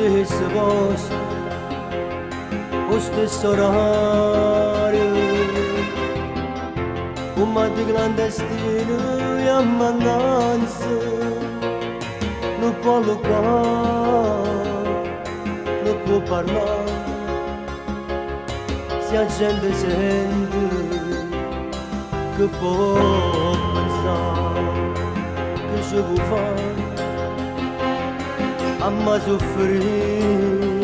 stesso posto, lo stesso orario, come di clandestino e ammandanza, non può locare, non può parlare, se la gente sente che può pensare, che ci può fare, amma soffrire,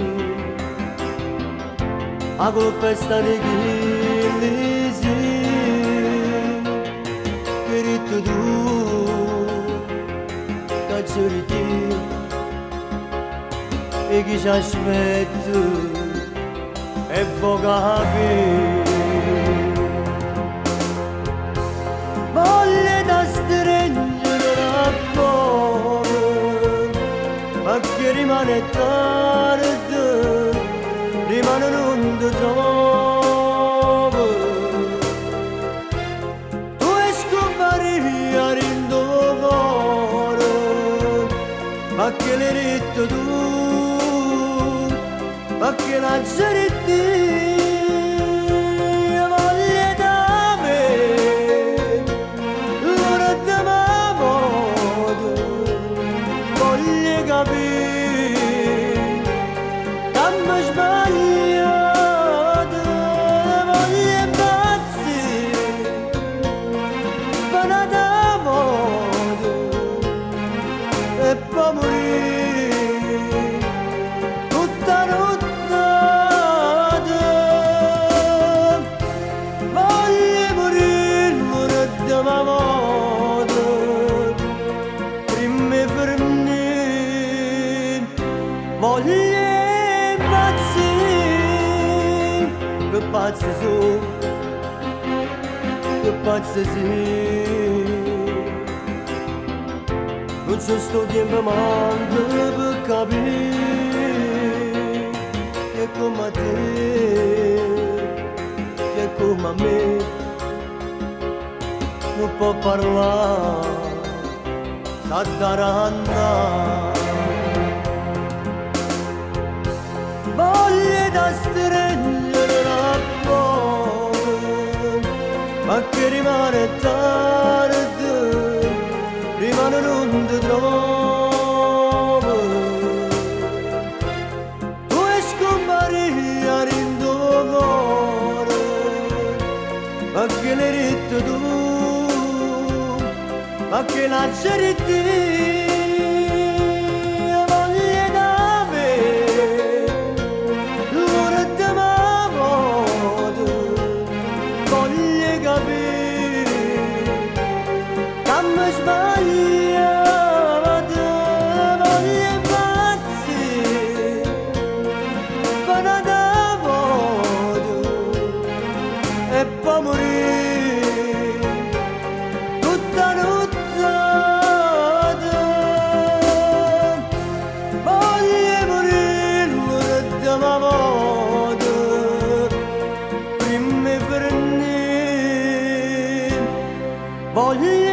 a colpa sta di chi sì, che ritto tu, che c'eri te, e chi ci aspetta e vuoi capire. Voglio da stringere la cuore, ma che rimane tardi, rimane non ti trovo. Tu hai scomparire in tuo cuore, ma che l'hai detto tu, ma che l'hai detto. Voglio da me, l'ora di modo, voglio capire che mi sbagliato, voglio impazzire per una modo e poi morire tutta nottata. Voglio morire l'ora di modo, prima di finire, voglio impazzire, che pazzo sono, che pazzo sì. Non c'è sto tempo manco per capire che come te, che come me, non può parlare, sa daranna. Voglio da stringere la cuore, ma che rimane tardi, rimane non ti trovo. Tu hai scomparire in tuo cuore, ma che l'hai detto tu, ma che l'hai detto. Voglio da me, l'ora di modo, voglio capire che mi sbagliato, voglio impazzire per una modo e poi morire tutta nottata. Voglio morire l'ora di modo, prima di finire, voglio